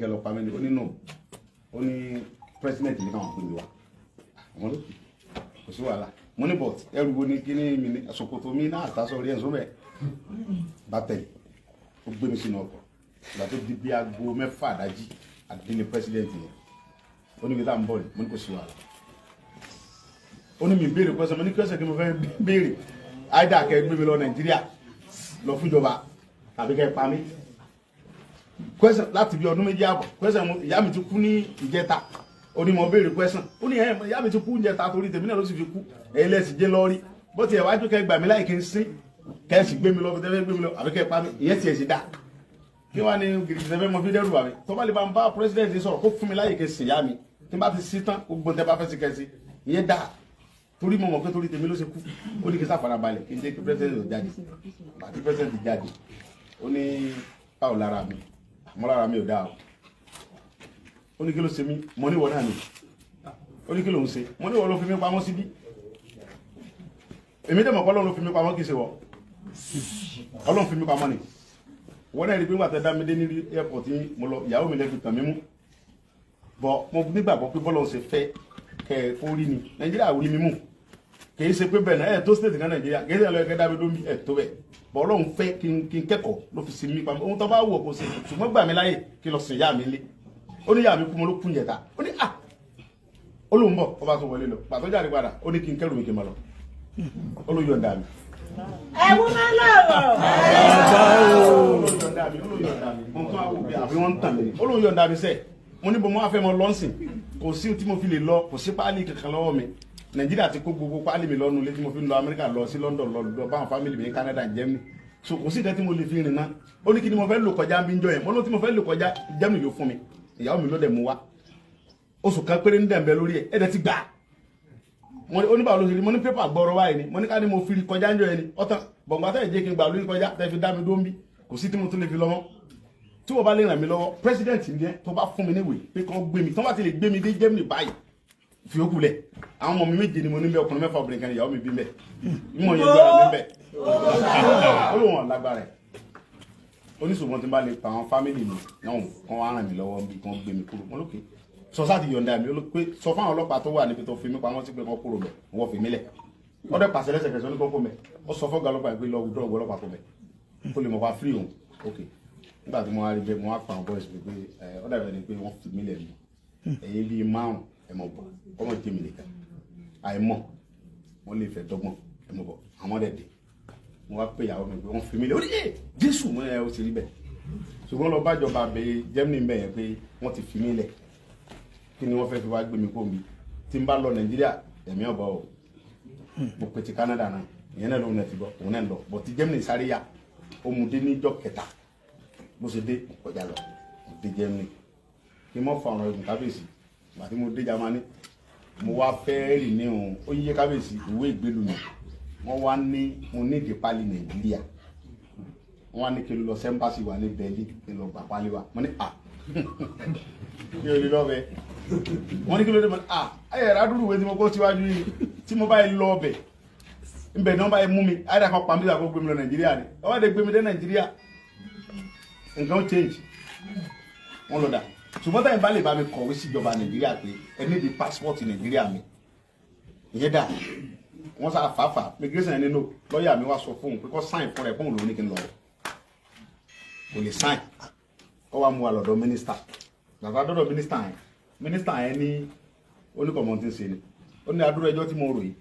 Kẹ́ lọ pa mí ni. Ó ní no, ó ní president ní káwọn pè mí wá. Àwọn ló kò sí wàhálà. Mo ní, but ẹrù wo ni? Kí ni mi ní ṣòkòtò mi náà àtàsọ rí ẹ̀sùn bẹ́ẹ̀ bá tẹ̀lé. Ó gbé mi sínú ọkọ̀. Ìgbà tó di bí aago 6 àdájí, àdínní president yẹn. Ó ní kí tá à ń bọ̀ ni. Mo ní kò sí wàhálà. Ó ní mi béèrè question. Mo ní question kí mo fẹ́ béèrè? Àìdá kẹ́ gbé mi lọ Nàìjíríà lọ fúnjọba tàbí kẹ́ pa mí. Question láti bí ọdún 2.5, question mo, ìyá mi ti kú ní ìjẹta. Ó ní mo béèrè question. Ó ní ẹ ìyá mi ti kú ìjẹta, torí tèmi náà ló sì fi kú. Ẹ̀yin lẹ́sìn jẹ́ lọ́rí bó tiẹ̀ wájú, kẹ́ gbà mí láì kí n sín, kẹ́ sì gbé mi lọ, tẹ́fẹ́ gbé mi lọ, àbí kẹ́ pa mí. Ìyẹn tiẹ̀ sì dá kí wọ́n á ní gidigidi tẹ́fẹ́ mọ fi dẹ́rù bà mí. Tó bá lè bá ń bá president sọ̀rọ̀, kó fún mi láyè kí n sìn yá mi, tí n bá ti sí tán, gbogbo tẹ́ bá fẹ́ sí kẹ́ sí. Ìyẹn dáa, torí mo mọ̀ pé torí tèmi ló ṣe kú. Ó ní kí n sáfarabalẹ̀, kí n jẹ́ kí president jáde. Àti president jáde, ó ní báwo lára mi? Mo lára mi ò dáa o. Ó ní kí ló ṣe mí? Mo ní ìwọ náà ni. Ó ní kí ló ń ṣe? Mo ní ìwọ ló fi mí pamọ́ síbí. Èmi dẹ̀ mọ̀ pé Ọlọ́run ló fi mí pamọ́, kì í ṣe wọ. Ọlọ́run fi mí pamọ́ ni. Wọ́n náà rí pé wàtẹ́ dá mi dé ní airport yín, mo lọ, ìyàwó mi lẹ́fi tàn mí mú bọ́. Mo nígbàgbọ́ pé bọ́lọ̀ ṣe fẹ́ kẹ́ ẹ kó rí ni. Nàìjíríà rí mi mú, kì í ṣe pé bẹ́ẹ̀ náà ẹ̀ tó state kan Nàìjíríà, kì í ṣe ẹ̀ lọ́ọ́ kẹ́ dá mi dó mi ẹ̀ tó bẹ́ẹ̀ bọ́. Ọlọ́run fẹ́ kí n kẹ́kọ̀ọ́ ló fi sin mí pamọ́. Ohun tó bá wù ọ́ kó ṣe, ṣùgbọ́n gbà mí láyè kí n lọ sìn ìyá mi lé. Ó ní ìyá mi kú. Mo ló kú njẹta. Ó ní ah, ó lóun bọ̀. Ó bá tún wọlé lọ. Pàtó jáde padà, ó ní kí n kẹ́rù mi, kí n máa lọ. Ó ló yọ̀ǹda mi. Ẹ̀wù máa ń lọ̀rọ̀. Ó ló yọ̀ǹda mi, ó ló yọ̀ǹda mi. Mo tún á wò pé àbí wọ́n ń tàn mí ni. Ó ló yọ̀ǹda mi sẹ́ẹ̀. Mo ní bo mo wá fẹ́ mọ lọ́nsìn? Kò sí tí mo fi lè lọ, kò sí páálí kankan lọ́wọ́ mi. Nàìjíríà ti kó gbogbo páálí mi lọ́nu ilé tí mo fi ń lọ Amẹ́ríkà, lọ sí London, lọ lọ báwọn family mi ní Canada, Germany. So kò sí ìdẹ́ tí mo lè fi rìn náà. Ó ní kí ni mo fẹ́ lò kọjá bí ń jọ yẹn? Mo ló tí mo fẹ́ lò kọjá Germany ló fún mi. Ìyàwó mi ló dẹ̀ mú wá. Oṣù kan péré ní dẹ̀mbẹ́ lórí ẹ̀. Ẹ̀ dẹ̀ ti gbà mo ní oníbàá ló ṣe rí. Mo ní paper gbọ́rọ̀ báyìí ni. Mo ní ká ní mo fi rí kọjá ń jọ yẹn ni ọ̀tán bọ̀ǹgbà tẹ̀ jẹ́ kí n gbà lórí kọjá tẹ́ fi dá mi dó ń bí. Kò sí tí mo tún lè fi lọ́mọ́. Tí wọ́n bá lè ràn mí lọ́wọ́, president ní ẹ tó bá fún mi níwèé pé kàn gbé mi, tó bá ti lè gbé mi dé Germany báyìí, fi ó kulẹ̀. Àwọn ọmọ mi méje ni mo ní bẹ, ọkùnrin 6, obìnrin kan, ìyàwó mi bí bẹ, mímọ yẹn gbára mi bẹ. Ó lóun ọ̀ lágbára ẹ̀. Oníṣòwò tí n bá lè pa àwọn family mi náà, kàn wá ràn mí lọ́wọ́ bí kàn gbé mi kúrò. Mo lókè sọ sáà ti yọ̀ǹda mi. Ó ló pé sọ fáwọn ọlọ́pàá tó wà níbi tó fi mí pamọ́ sí pé kàn kúrò bẹ̀, wọ́n fi mí lẹ̀. Ó dẹ̀ pàṣẹ lẹ́sẹ̀kẹsẹ̀, ó ní kó kó mẹ́. Ó sọ fọ́gà ọlọ́pàá pé lọ wùdúrọ̀ ọlọ́pàá kó mẹ́, kó lè mọ̀ wá free òun. Ok, nígbà tí mo wá rí bẹ́ẹ̀, mo wá pa àwọn boys mi pé ẹ ó dàbẹ̀ ni pé wọ́n fi mí lẹ̀ mi. Ẹ̀yin bíi márùn ẹ̀ mọ̀ bọ̀, kọ́mọ̀ jẹ́ mi nìkan, àìmọ̀ wọ́n lè fẹ́ dọ́gbọ́n, ẹ̀ mọ̀ bọ̀. Àwọn dẹ̀ dé. Mo wá pé ìyàwó mi pé wọ́n fi mí lẹ̀. Ó ní ẹ̀ Jésù. Mo ẹ̀ ó ti rí bẹ́ẹ̀, ṣùgbọ́n lọ bájọba bẹ Germany bẹ́ẹ̀ yẹn pé wọ́n ti fi mí lẹ̀. Kí ni wọ́n fẹ́ fi wá gbé mi kó mi? Tí n bá lọ Nàìjíríà, ẹ̀mí ọ̀bọ o. Mo pe ti Canada náà, ìyẹn náà lóun náà ti bọ̀, òun náà lọ bọ̀. Ti Germany sáré yá, ó mu dé níjọ́ kẹta. Bó ṣe dé, mo kọjá lọ, mo dé Germany. Kí n mọ̀ fa ọ̀rọ̀ ẹ̀gùn, kábíyèsí. Ìgbà tí mo dé Germany, mo wá fẹ́ rì ní òun. Ó yíyé kábíyèsí, ìwé ìgbélú mi, wọ́n wá ní mo ní ìdí pálí Nàìjíríà. Wọ́n wá ní kí n lọ s'embassy wa ní Berlin, kí n lọ gbà pálí wa. Mo ní à, mi ò lè lọ bẹ́ẹ̀. Wọ́n ní kí ló dé? Mo ní à, ayé rẹ̀ adúrú ìwé tí mo kó síwájú yìí, tí mo bá yìí lọ ọbẹ̀ nbẹ ní wọ́n bá yìí mú mi, ayé rẹ̀ kan pa mí, kó gbé mi lọ Nàìjíríà ni. Wọ́n bá dé gbé mi dé Nàìjíríà, nǹkan ó change. Wọ́n lọ dà. Ṣùgbọ́n táyìn bá lè bá mi kọ̀wé síjọba Nàìjíríà pé ẹ ní di passport Nàìjíríà mi, ìyẹn dà. Wọ́n sá fàáfà migration ẹni no. Lọ́ọ̀yà mi wá sọ fóun pé kó sign fún rẹ̀, fóun lòún ní kí n lọ, kò lè sign. Ó wá mú wa lọ́dọ̀ mínísítà. Gbàgbà dọ́dọ̀ mínísítà yẹn, mínísítà yẹn ní oníkọ̀mọ́ tí ń ṣe ni. Ó ní adúrò ẹjọ́ tí mo rò yìí,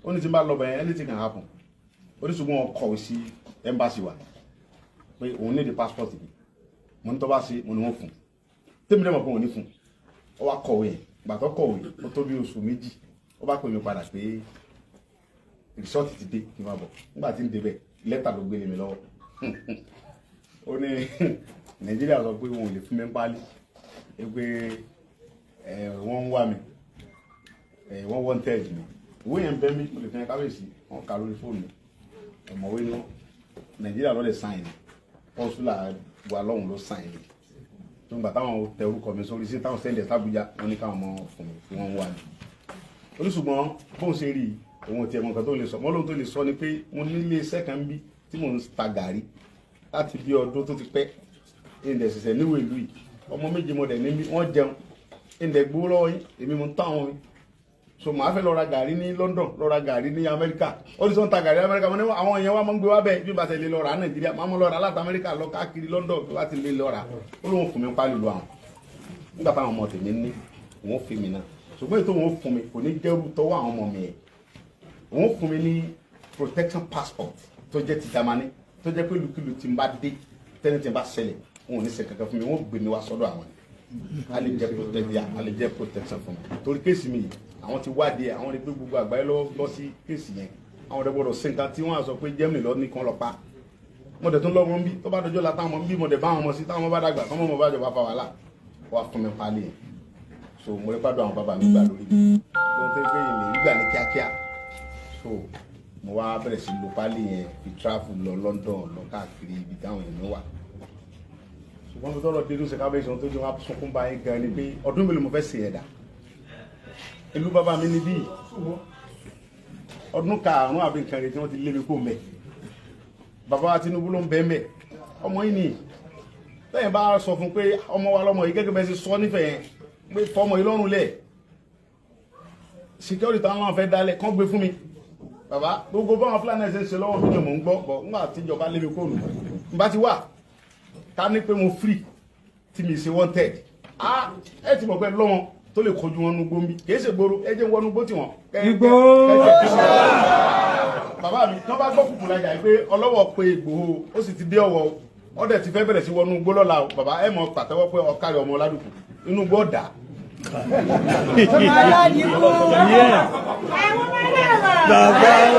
ó ní tí n bá lọ bẹ̀yẹn, anything can happen. Ó ní ṣùgbọ́n wọn kọ̀wé sí embassy wa pé òun ní di passport mi. Mo ní tó bá ṣe, mo ní wọ́n fún tèmi dẹ̀ mọ̀ pé òun ní fún. Ó wá kọ̀wé yẹn. Gbà tó kọ̀wé, ó tó bí oṣù 2, ó bá pè mí padà pé result ti dé, kí n máa bọ̀. Nígbà tí ń débẹ̀, lẹ́tà ló gbélé mi lọ́wọ́. Ó ní Nàìjíríà sọ pé wọn ò lè fún mi ń pálí, pé ẹ wọ́n ń wá mi, ẹ wọ́n wanted mi. Ìwé yẹn bẹ́ mi, mo lè fi hàn kábíyèsí, wọn kà lórí fóònù mi. Ọ̀mọ̀wé ni wọ́n. Nàìjíríà ló lè sign, consular wa lọ́hùn ló sign ni. Tó ń gbà táwọn tẹ orúkọ mi sórí sí, táwọn send ẹ̀ sábújá, wọn ní káwọn mọ fún mi tí wọ́n ń wá mi. Oníṣùgbọ́n bóun ṣe rí i, òun ò tiẹ̀ mọ nǹkan tó lè sọ mọ́. Lóhun tó lè sọ ni pé mo ní ilé iṣẹ́ kan bí tí mò ń ta gàrí láti bí ọdún tó ti pẹ́, ìdẹ̀ ṣẹ̀ṣẹ̀ níwèé ìlú yìí. Ọmọ méje mo dẹ̀ ní wọ́n jẹun ẹ̀ǹdẹ̀ gbowó lọ́wọ́ yín, èmi mo ń tán àwọn mi. So màá fẹ́ lọ ra gàrí ní London, lọ ra gàrí ní Amẹ́ríkà. Ó ní sọ ń ta gàrí Amẹ́ríkà, mo ní àwọn èèyàn wa máa ń gbé wá bẹ́ẹ̀ bí bá ti lè lọ rà á Nàìjíríà, máa mú lọ rà láti Amẹ́ríkà lọ káàkiri London bí wá ti lè lọ rà. Ó lóun fún mi pálí lu àwọn. Nígbà táwọn ọmọ tèmi ní, òun fi mi náà. Ṣùgbọ́n ètò òun fún mi kò ní jẹ́rú tọwọ́ àwọn ọmọ mi yẹn. Òun fún mi ní protection passport tó jẹ́ ti Jámánì, tó jẹ́ pé lùkìlù tí n bá dé, tẹ́ni tí n bá ṣẹlẹ̀, òun ò ní ṣe kankan fún mi, wọ́n gbé mi wá sọ́dọ̀ àwọn ni. A lè jẹ́ protection, a lè jẹ́ protection fún mi. Torí case mi yìí, àwọn ti wádìí, àwọn rí pé gbogbo àgbáyé lọ lọ sí case yẹn. Àwọn ọ̀dọ́ gbọ́dọ̀ ṣe nǹkan tí wọ́n á sọ pé Germany lọ ní kan lọ pa. Mo dẹ̀ tún lọ́mọ ń bí, tó bá dọjọ́ la táwọn ọmọ ń bí, mo dẹ̀ bá àwọn ọmọ sí, táwọn ọmọ bá dàgbà, tọ́mọ ọmọ bá jọba fa wàhálà, wàá fún mi pálí yẹn. So mo rí pàdé àwọn bàbá mi gbà lórí mi. Lóhun tó ń pè é gbà ní kíákíá. So mo wá bẹ̀rẹ̀ sí lo pálí yẹn fi travel lọ London, lọ káàkiri ibi táwọn èèyàn wà. Ṣùgbọ́n mo tọrọ dé lóṣè kábíyèsí, ohun tó jẹ́ wá sunkún bá yín gan ni pé ọdún mélòó mo fẹ́ ṣe ẹ̀dá. Ìlú bàbá mi níbí ọdún karùn-ún àbí nǹkan rẹ̀ tí wọ́n ti lé mi kó mẹ́. Bàbá wa Tinubu ló ń bẹ́ mẹ́. Ọmọ yìí ni lẹ́yìn bá sọ fún pé ọmọ wa lọ́mọ yìí gẹ́gẹ́ bẹ́ẹ̀ ṣe sọ nífẹ̀ẹ́ yẹn pé fọmọ yìí lọ́rùn lẹ̀. Security táwọn fẹ́ dálẹ̀ kán gbé fún mi. Bàbá gbogbo báwọn Fúlàní ṣe ń ṣe lọ́wọ́ mi ni mò ń gbọ́ bọ̀ ńgbà tíjọba lé mi kó nù. N bá ti wà ká ní pé mo free tí mi ṣe wanted. Ah, ẹ ti mọ̀ pé lọ́wọ́ tó lè kojú wọn nu gbóǹbì kì í ṣe gbòòrò, ẹ jẹ́ wọnú gbó tiwọn. Igbó. Bàbá mi tán bá gbọ́ kùkù lajà pé Ọlọ́wọ̀ pé Ìgbòho ó sì ti dé Ọ̀wọ̀, ó dẹ̀ ti fẹ́ bẹ̀rẹ̀ sí wọnú gbó lọ́la o. Bàbá ẹ mọ̀ pàtẹ́wọ́ pé ọ̀kárẹ̀ ọmọ Ọládùkú inú gbó ọ̀dà. Bàbá o.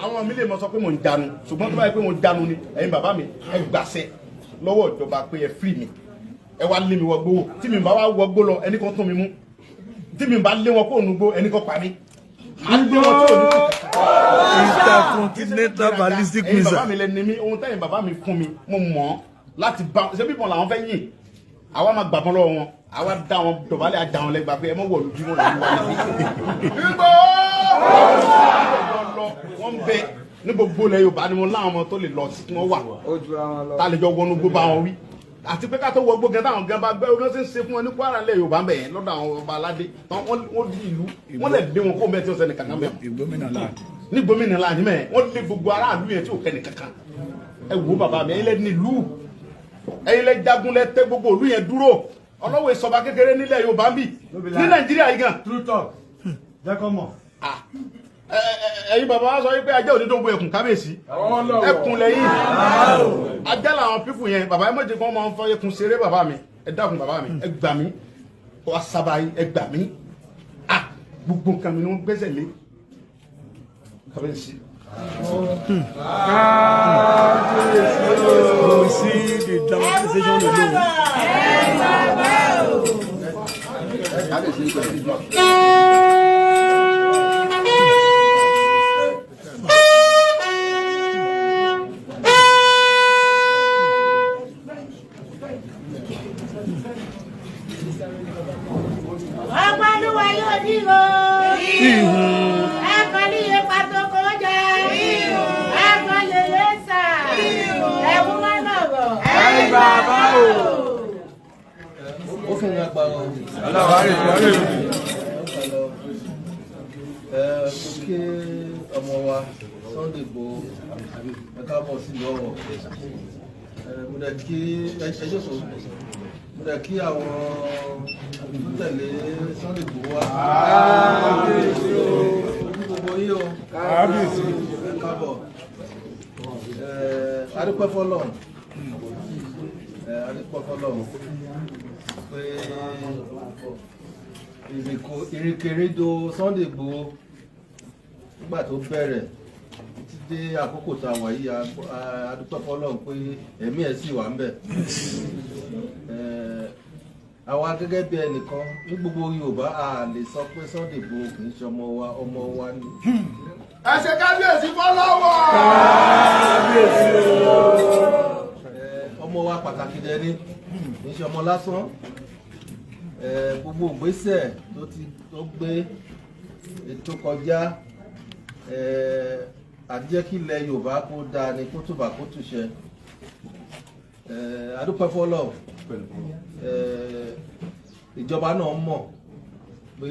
Àwọn mi lè mọ sọ pé mò ń jánu, ṣùgbọ́n tó bá yẹ pé mò ń jánu ni ẹ̀yin bàbá mi ẹ gbàṣẹ lọ́wọ́ ìjọba pé ẹ free mi, ẹ wá lé mi wọgbó. Tí mi bá wá wọgbó lọ, ẹnì kan tún mi mú. Tí mi bá lé wọn kó ònúgbó, ẹnì kan pa mí. Intercontinental ballistic ẹ̀yin bàbá missile. mi lẹ ní mi, ohun tẹ́yin bàbá mi fún mi mo mọ̀ ọ́ láti bá ṣé bíbọn làwọn fẹ́ yìn, àwa máa gbàbọn lọ́wọ́ wọn, àwa dá wọn dọ̀bálẹ̀, àjà wọn lẹ́gbàá pé ẹ mọ̀ wọ̀lú bí wọ́n lè wá níbí. Ìgbò lọ wọ́n bẹ ní gbogbo ilẹ̀ Yorùbá ni mo láwọn ọmọ tó lè lọ sí tí wọ́n wà tá a lè jọ wọnú gbó bá wọn wí, àti pé ká tó wọ gbó gan táwọn gan bá gbẹ orí wọn ṣe ń ṣe fún wọn ní Kwara ilẹ̀ Yorùbá ń bẹ yẹn lọ́dọ̀ àwọn ọba aládé wọ́n di ìlú wọ́n lè lé wọn kó mẹ́ tí wọ́n sẹ́ni kankan bẹ́ẹ̀ Ìgbómìnà láàdì. ní gómìnà láàyè mẹ́ wọ́n lé gbogbo aráàlú yẹn tí ò kẹ́ni kankan. Ẹ wo bàbá mi, ẹ̀yin lẹ ní ìlú, ẹ̀yin lẹ jagun lẹ tẹ gbogbo ìlú yẹn dúró. Ọlọ́wọ́ ìsọba kékeré nílẹ̀ Yorùbá ń bì ní Nàìjíríà yìí gan. True talk. Jẹ́ kó mọ̀. Ẹ̀yin bàbá wa sọ wípé ajá òní tó ń bo ẹkùn kábíyèsí, ẹkùn lẹ́yìn ajá làwọn pípù yẹn. Bàbá ẹ mọ̀jẹ̀ kí wọ́n máa ń fọ ẹkùn ṣeré. Bàbá mi ẹ dákun, bàbá mi ẹ gbà mí, wà sábà yìí ẹ gbà mí. Ah, gbogbo nǹkan mi ni wọ́n gbẹ́sẹ̀ lé kábíyèsí. You see the dramatization alone. Ọpọlúwa yóò dìrò. Ẹ̀kan níye pàtó kó jẹ. Ẹ̀kan yèyé sà. Ẹ̀wù má lọ̀rọ̀. Ẹ̀yin bàbá o. Ó fún wọn pa ọ. Ẹ mo kí ọmọ wa Sunday Igboho, ẹ káàbọ̀ sílùú Ọ̀wọ̀. Ẹ mo dẹ̀ kí ẹ jókòó. Mo dẹ̀ kí àwọn tó tẹ̀lé Sunday Igboho wá. Ojú gbogbo yín o. Ẹ káàbọ̀. Ẹ adúpẹ́ fọ́lọ́run. Ẹ adúpẹ́ fọ́lọ́run pé ìrìnkèrindò Sunday Igboho nígbà tó bẹ̀rẹ̀ títí dé àkókò tá a wà yìí, a dúpẹ́ fọ́lọ́run pé ẹ̀mí ẹ̀ sì wà ń bẹ̀. Àwa gẹ́gẹ́ bí ẹnìkan ní gbogbo Yorùbá, a lè sọ pé Sunday Igboho kì í ṣe ọmọ wa, ọmọ wa ni. Ẹ ṣe kábíyèsí fọlọ́wọ́. Ọmọ wa pàtàkì dẹni, kì í ṣe ọmọ lásán. Gbogbo ìgbésẹ̀ tó ti tó gbé ètò kọjá àti jẹ́ kí ilẹ̀ Yorùbá kó dáa ni, kó túbà kó túṣẹ. A dúpẹ́ fọ́lọ́run Ìjọba náà mọ̀ pé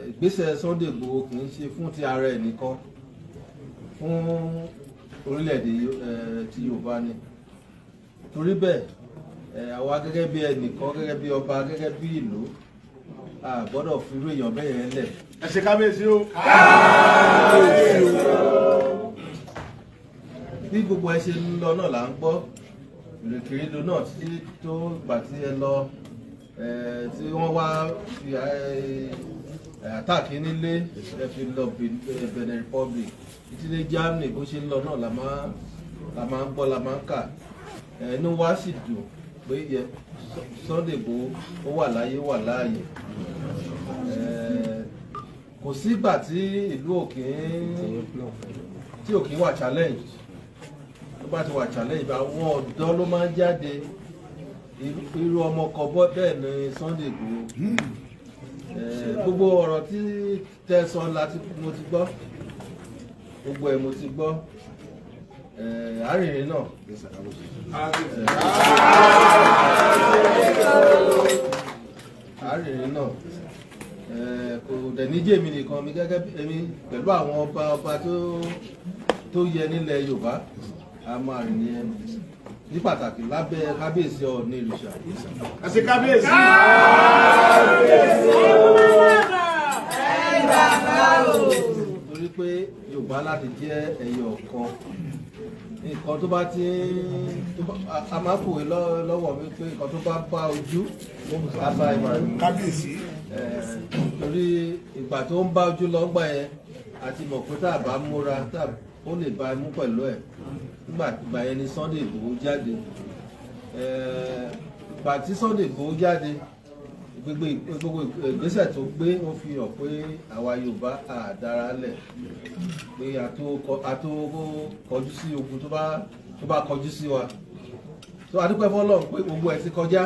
ìgbésẹ̀ Sunday Igboho kì í ṣe fún ti ara ẹ̀ nìkan, fún orílẹ̀-èdè ti Yorùbá ni. Torí bẹ́ẹ̀, àwa gẹ́gẹ́ bí ẹnìkan, gẹ́gẹ́ bí ọba, gẹ́gẹ́ bí ìlú, a gbọ́dọ̀ fi irú èèyàn bẹ́ẹ̀ yẹn lẹ̀. Ẹ ṣe kábíyèsí o. Bí gbogbo ẹ ṣe ń lọ náà là ń gbọ́ ìrìnkèrindò náà títí tó gbà tí ẹ lọ, tí wọ́n wá fi attack nílé, ẹ fi lọ Benin Republic títí dé Germany. Bó ṣe ń lọ náà la máa ń gbọ́, la máa ń kà. Inú wa sì dùn pé yẹ Sunday Igboho ó wà láyé, wà láàyè. Kò sígbà tí ìlú òkè tí òkè wà challenge. Tó bá ti wà challenge, àwọn ọ̀dọ́ ló máa ń jáde. Irú ọmọ kan bẹ́ẹ̀ ni Sunday Igboho. Gbogbo ọ̀rọ̀ tí tẹ́ sọ láti mo ti gbọ́, gbogbo ẹ̀ mo ti gbọ́. Àárínrín náà, àárínrín náà kò dẹ̀ ní jẹ́ èmi nìkan, mi gẹ́gẹ́ bí èmi pẹ̀lú àwọn ọba tó yẹ nílẹ̀ Yorùbá, a máa rìn ní ẹnu ní pàtàkì lábẹ́ kábíyèsí Ọọ̀ni Ìrìṣà. Ẹ ṣe kábíyèsí. Torí pé Yorùbá láti jẹ́ ẹyọ kan, nǹkan tó bá ti a máa pòwe lọ́wọ́ mi pé nǹkan tó bá bá ojú á bá ìmọ̀. Kábíyèsí. Torí ìgbà tó ń bá ojú lọ gbà yẹn, àti mọ̀ pé tá a bá múra tá ó lè ba imú pẹ̀lú ẹ̀. Nígbà ìgbà yẹn ni Sunday Igboho jáde. Ìgbà tí Sunday Igboho jáde, gbogbo ìgbésẹ̀ tó gbé, ó fi hàn pé àwa Yorùbá àdára lẹ̀, pé a tó kọjú sí ogun tó bá kọjú sí wa. Tó a dúpẹ́ f'Ọlọ́run pé gbogbo ẹ̀ ti kọjá.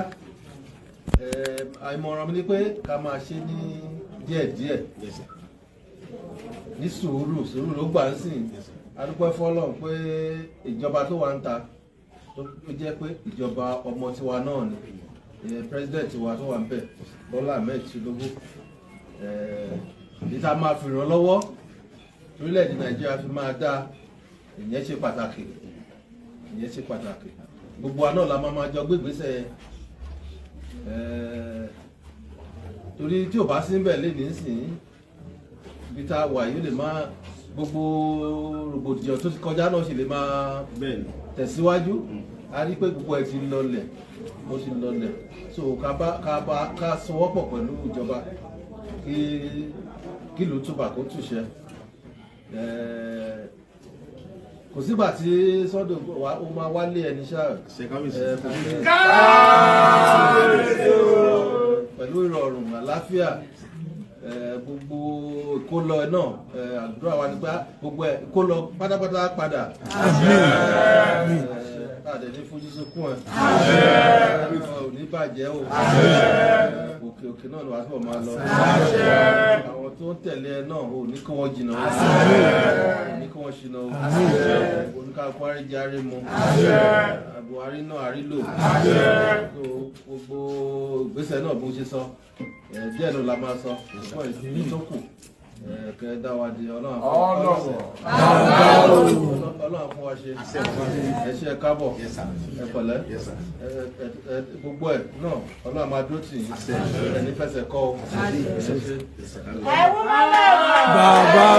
Àìmọ̀ràn mi ni pé ká máa ṣe ní díẹ̀díẹ̀, ní sùúrù. Sùúrù ló gbà ń sìn. A dúpẹ́ f'Ọlọ́run pé ìjọba tó wà ń ta, tó jẹ́ pé ìjọba ọmọ tiwa náà ni, president wa tó wà ń bẹ̀, Bọ́lá Ahmed Tinubu, níta máa fi ràn lọ́wọ́ orílẹ̀-èdè Nàìjíríà fi máa dá. Ìyẹn ṣe pàtàkì, ìyẹn ṣe pàtàkì. Gbogbo wa náà la máa jọ gbégbèsè, torí tí ò bá sí ń bẹ̀ lé nísìnyí, ibi tá a wà yìí lè máa gbogbo rògbòdìyàn tó ti kọjá náà sì lè máa tẹ̀síwájú. A rí pé gbogbo ẹ̀ ti lọlẹ̀, ó ti lọlẹ̀. So ká sowọ́pọ̀ pẹ̀lú ìjọba kí ìlú túbà kó túṣẹ. Kò sígbà tí Sunday ó máa wálé ẹni ṣáà pẹ̀lú ìrọ̀rùn àlàáfíà. Gbogbo ìkólọ náà, àdúrà wa nípa gbogbo ẹ ìkólọ pátápátá padà. Àdẹ ní fojú sunkún ẹ, ò ní bàjẹ́ o. Òkè òkè náà ni wàá túbọ̀ máa lọ. Àwọn tó ń tẹ̀lé ẹ náà, ò ní kí wọ́n jìnnà o, ò ní kí wọ́n ṣìnà o. Oníkàkú àríjẹ àrímu, Buhari náà àrílò. Gbogbo ìgbésẹ̀ náà bó ṣe sọ díẹ̀ ló la máa sọ fún ìdílé tó kù. Kẹ dá wa di Ọlọ́run fún wa ṣe. Ẹ ṣe, ẹ káàbọ̀, ẹ pẹ̀lẹ́. Gbogbo ẹ náà, Ọlọ́run máa dúró tì yín, ẹ ní fẹsẹ̀ kọ́ ọ. Ẹ̀wù mọ́lẹ̀. Bàbá.